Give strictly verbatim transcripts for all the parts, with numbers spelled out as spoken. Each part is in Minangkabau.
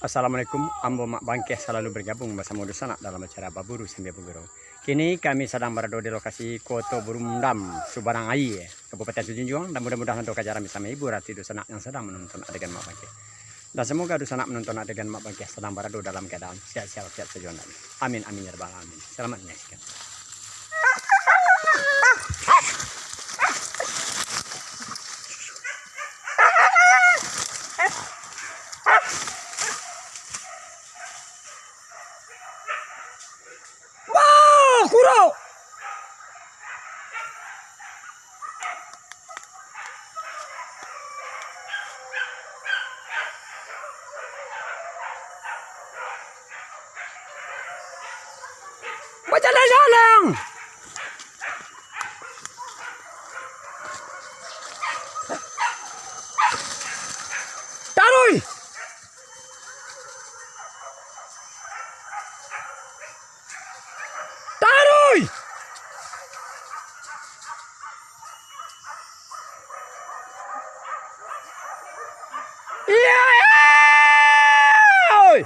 Assalamualaikum, ambo Mak Bangkeh salalu bergabung basamo dunsanak dalam acara Baburu Sambia Bagurau. Kini kami sadang barado di lokasi Koto Burundam, Subarang Aia, Kabupaten Sijunjuang, dan mudah-mudahan doa kajaran bisa menghibur hati dunsanak yang sedang menonton adegan Mak Bangkeh. Dan semoga dunsanak menonton adegan Mak Bangkeh sadang barado dalam keadaan sehat-sehat sajo. Amin, amin, ya rabbal alamin. Selamat menyaksikan. Wah, kurau! Bajalang-jalang! Taruih! Taruih! Iya, iya! Oi!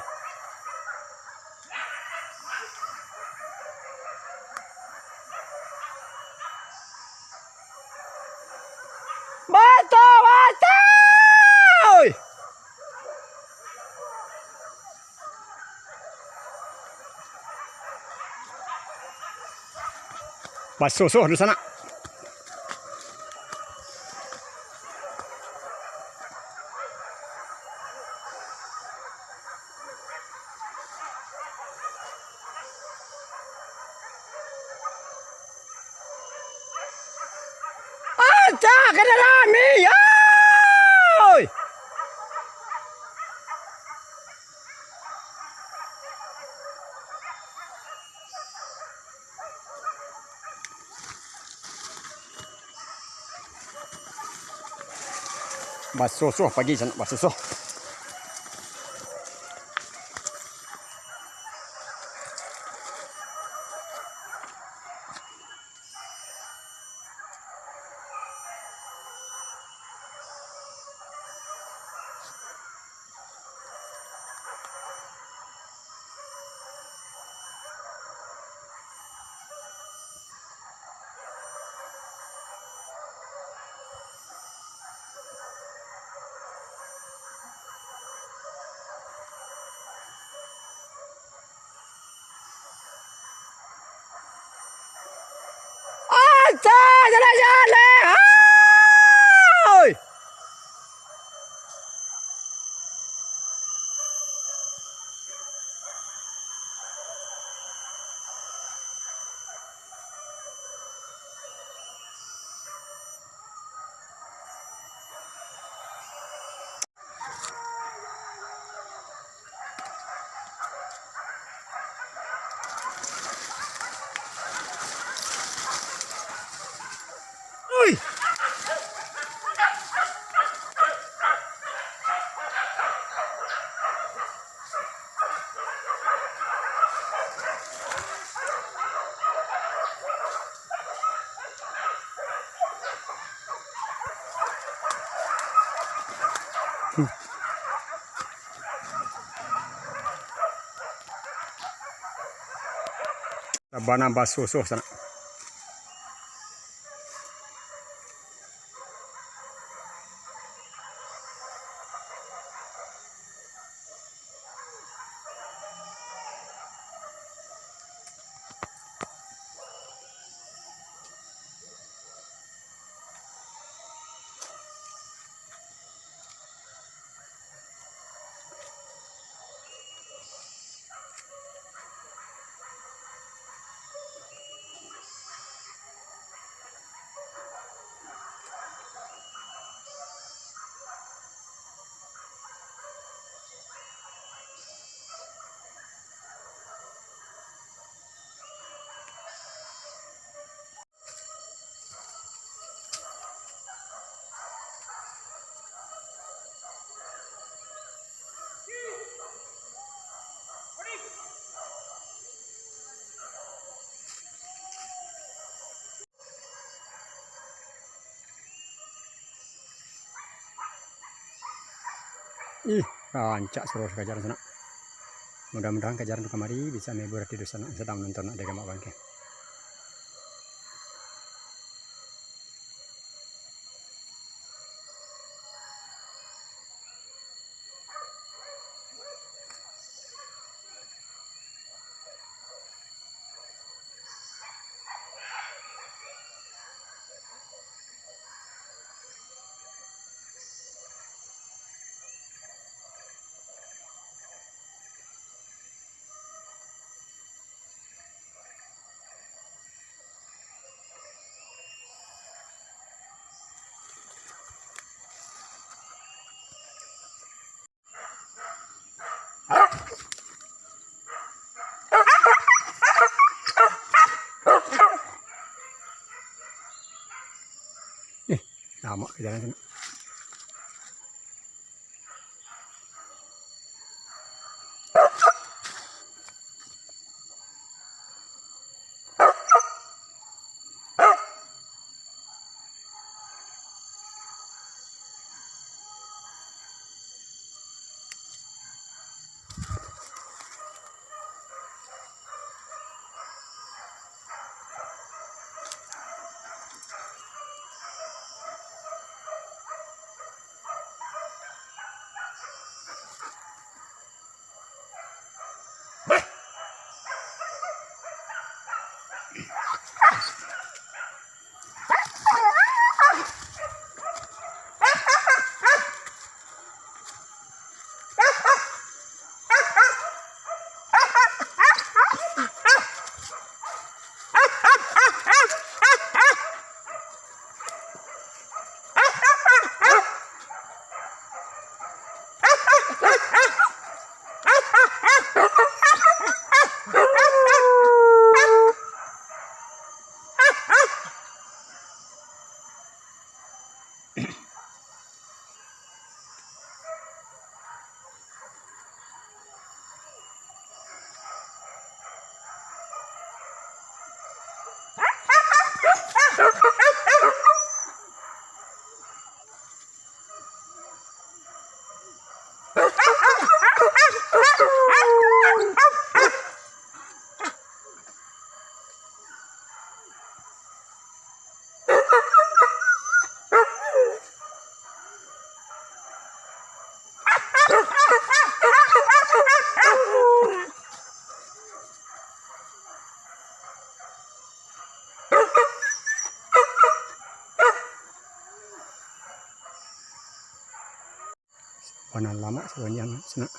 Batua, batua! Oi! Basusuah dunsanak. Acah, ka dalam, oi! Basusuah pagi sanak, basusuah. Acah, jaleh-jaleh, hai! Ui! Sabana basusuah sanak. Ih, rancak suruah kajar sanak. Mudah-mudahan kajaran tu kamari bisa menghibur hati dunsanak sadang nonton ado gamak bangke. Eh, lamak ka jalan tu. Bana lamak sabanjang sanak.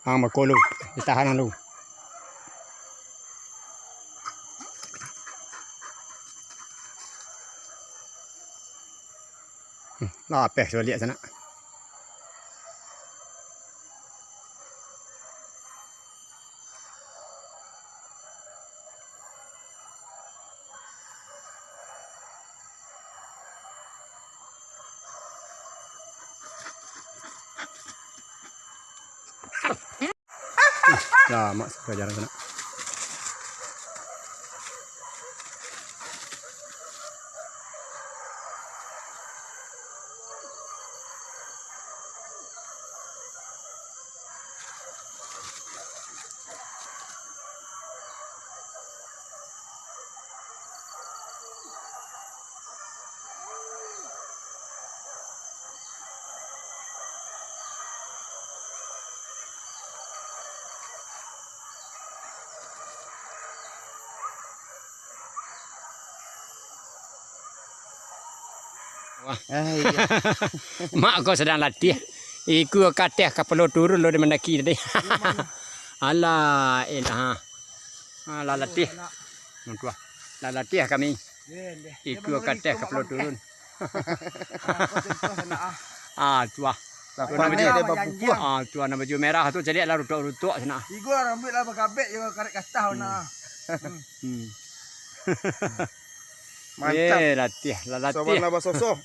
Ang bako lu, ditahan ang lu. Hmm, lapeh sabaliak sanak. Lah, mak sudah jarang kena. Wah. Ah, iya. Mak ko sadang latiah. Ikua ka ateh kapalo turun lo di mandaki tadi. Alah, elah. Ah, lah latiah. Hmm, tuah. Lah latiah kami. Ikua ka ateh kapalo turun. Ah, tuah. Lah pandai dia babukuah. Ah, tuah, nan baju merah tu caliak lah rutok-rutok sinan. Igo rambuik lah bagabek jo karek katah nak. Hmm. Mantap. Eh, latiah, lah latiah. Sawan lah basosoh.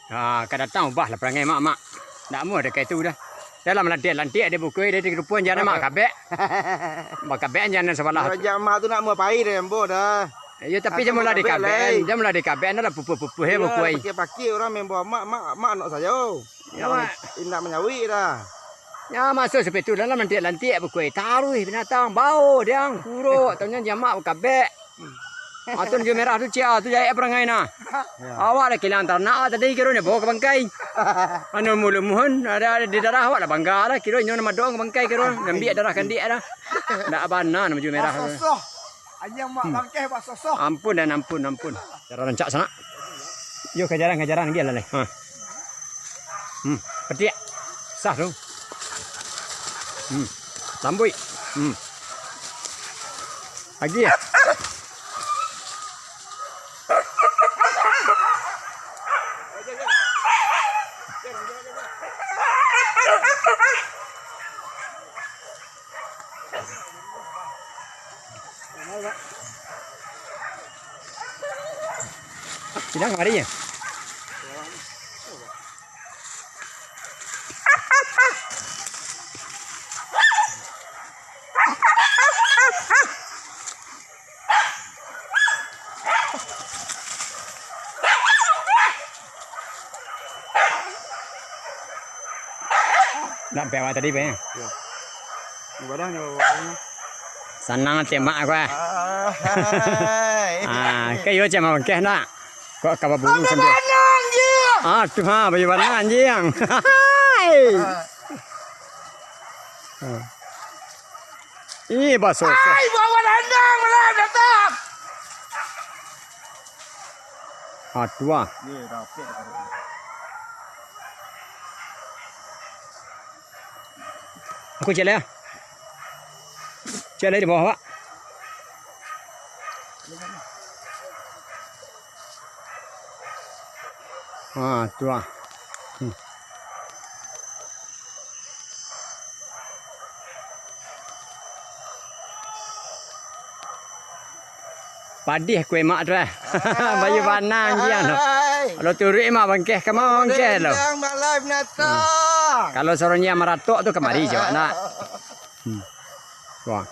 Ah, ka datang ubah lah parangai mak, mak. Ndak amuah dah kaitu dah. Dah lah malantiak-lantiak dek bukui, dah dirupuan jan mak kabek. Bakabek jan sabalah tu. Raja mak tu nak amuah pai dek ambo dah. Iyo, tapi jan mulah dikabek, jan mulah dikabek, dah lah pupuh-pupuh ya bukui. Pakai-pakai urang membo mak, mak, mak anak sajo. Ya, mak. Indak manyawik dah. Nya masuak sampai tu dalam lantiak-lantiak bukui. Taruih binatang, bau diang, kuruk, taunyo jamak bakabek. Atun jo merah tu cia tu jahek parangai nah. Ya. Awak lah kilang taranak awak tadi kiro nyo bawa ka bangkai. Anu mulu muhun ada di darah awak lah bangga lah kiro inyo nama doang ka bangkai kiro ngambiak darah kandiak dah. Ndak bana nama jo merah tu. Basosoh. Anjiang mak bangkeh basosoh. Ampun dan ampun, ampun. Cara rancak sanak. Yo, kajaran, kajaran lagi lah, leh. Ha. Hmm, petik. Sah tu. Hmm. Lambuik. Hmm. Lagi. Pinang kamari ya? Nak pek awak tadi, pek? Yo. Ibadah nyo awak. Sanang ati mak aku, ah. Ah, hai. Ah, kayo cak mangkeh nak. Kok ka baburu sambil. Ah, tu ha, baju warna anjiang. Hai. Ah. Ih, baso. Ai, bawa dandang malam datang. Aduh, ah. Ye, rapek. Aku cek lah. Cek lah di bawah, Pak. Ah, tu ah. Hmm. Padih kue mak tu, eh. Bayu panang jiang tu. Ai. Kalau turuik mak bangkeh, ka ma bangkeh lo. Rendang mak lai binatang. Hmm. Kalau saronyo maratok tu kamari jawab nak. Hmm. Wah.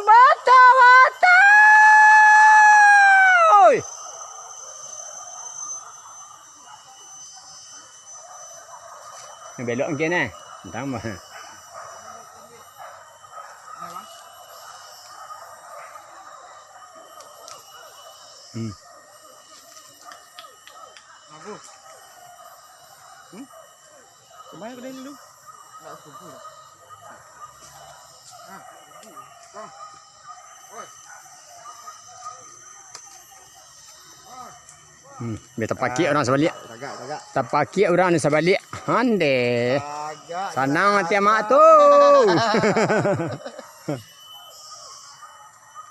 Bata-bata! Oi! Belok mungkin, eh. Entah mah. Hmm. Bagus. Hmm? Kemana kedai dulu? Nak kumpul. Nah, kumpul. Bang. Oi. Hmm, biar tapakiak urang sabaliak. Tagak, tagak. Tapakiak urang ni sabaliak. Hande. Tagak, sanang tagak, ati amak tagak tu.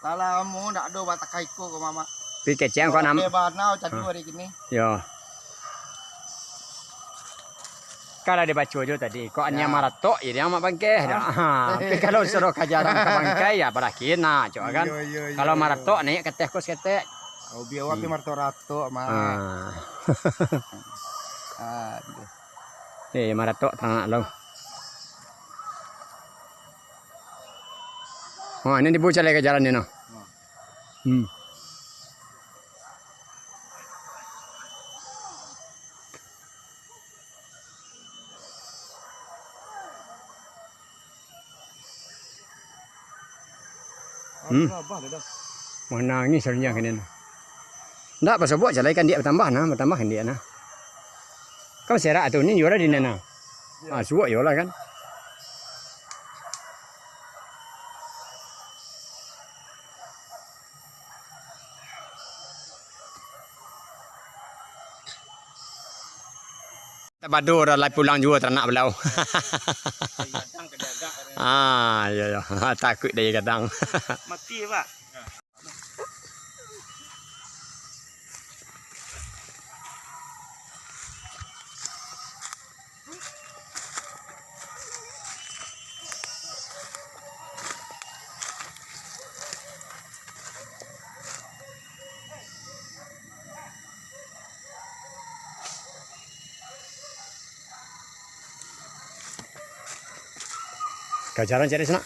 Lah lamo ndak ado batakai iko ko mamak. Pi kecek ko nam. Oke, bana cadu hari kini. Yo. Kalau dibaco jo tadi, kok aniang maratok, jadi amak bangkeh. Ha, tapi kalau suruah ka jarang ka bangkai, ya, barakhir nak, cok kan. Iyo, iyo, iyo, kalau iyo. Maratok, naik ka ateh ko saketek. Oh, biar awak pi maratok-ratok, Mak. Ah. Aduh. Eh, maratok taranak lo. Oh, ini dibucalai ka jalan ni, no. Hmm. Hmm. Manangih sarunya kini. Ndak, pasobok jalai kan diak batambah nah, batambah kan diak nah. Kan serak tu, ni juara di nana. Ah, suok yo lah kan. Tabado dah lai pulang juo taranak balau. Ah, iyo, iyo. Takuik dari gadang. Mati, Pak. Ka jalan cari sanak.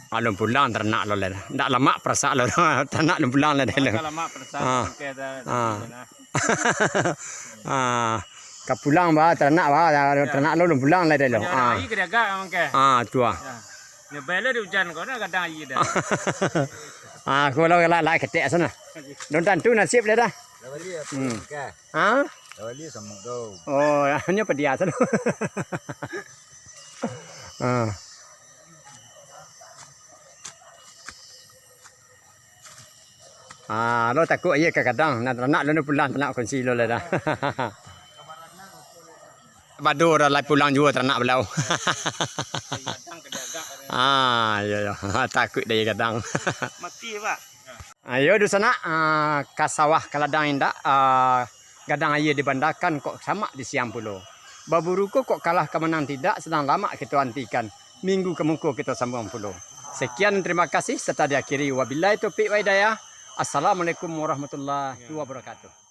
Alun pulang taranak lo lai. Ndak lamak parasak lo. Taranak alun pulang lai dah lo. Agak lamak parasak. Ah. Oke, dah, dah, ah. Dah. Ah. Ka pulang ba, taranak ba, taranak lo alun pulang lai dah lo. Ah. Aia ka diagak mangke. Ah, tu ah. Ya. Nyo belo di ujan ko, dah gadang aia dah. Ah, ko lo lah, lah ketek sana. Don tantu nasib dah dah. Lah bali ya, hmm. Pulang ke? Ha? Lah bali sama tu. Oh, nyo padiah sana. Ah. Ah, lo takuik aia ka gadang, nan taranak lo ni pulang, taranak kunsi lo lah dah. Bado dah lai pulang juo taranak balau. Ah, iyo, iyo. Takuik dari gadang. Mati, Pak. Ayo, dunsanak, ah, ka sawah, ka ladang indak, ah, gadang aia dibandakan kok samak di siang pulo. Baburu ko kok kalah ka manang tidak, sadang lamak kito antikan. Minggu ka muko kito sambuang pulo. Sekian, terima kasih, serta diakhiri wabillahi taufik wa hidayah. Assalamualaikum warahmatullahi wabarakatuh.